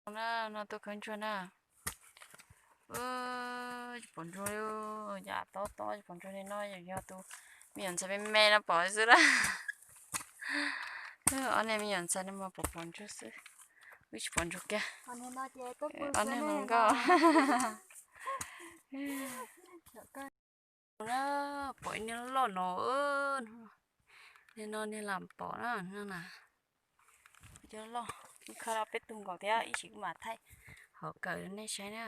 Na, no tuaj khawb ntsuag na. Tsis pom ntsuag li, yam tob tob tsis pom ntsuag li no, yog tus me nyuam ntxhais me me no pom xwb lawm. Ob niag me nyuam ntxhais no mas pom pom ntsuag xwb, wb tsis pom ntsuag kiag. Ob niag no nkauj. Na, pom ib niag loj no, niag no niag lam pom na, no na. Cov loj, kuv khawb los peb tug nkaus thiab, ib tsam kuv mam thaij hauv kawm rau nej saib na.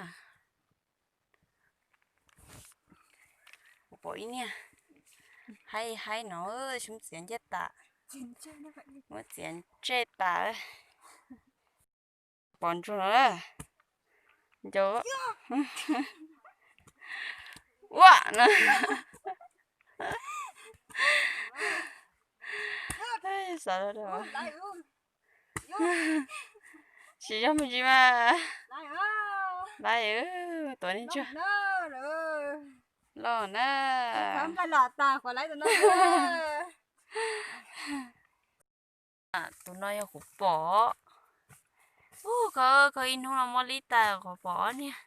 Kuv pom ib niag haib haib no, tsis muab txiav ncej tas, muab txiav ntsej tas. Pom ntsuag no, nco, ua na. Xav, tsis yog me ntsis mas, laiv, tuav niag ntsuag loj na. Tus no yog kuv pom, ub, khawb khawb ib hnub no muab lib tas kuv pom ob niag.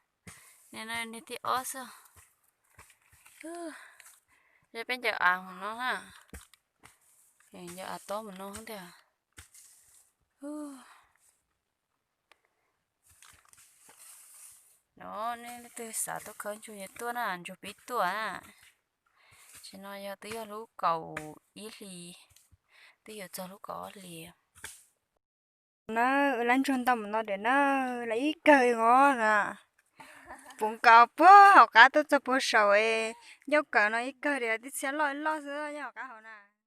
Niag no niag thib ob xwb. Yog peb ncaws av mus no na, ncaws av tob mus no tiag. No nej leej twg xav tuaj khawb ntsuag yuav tuaj na, ntsuag pib tuaj na. Tam sim no yog twb yog lub kaum ib hlis, twb yuav txog lub kaum ob hlis. Na, laiv ntsuag ntau mus no tiag na, laiv ib kawg os na. Puv nkaus puag hauv qab tuaj txog puag saum ncauj kawm no ib kawg tiag, tib txhia loj loj xwb nyob hauv qab hauv na.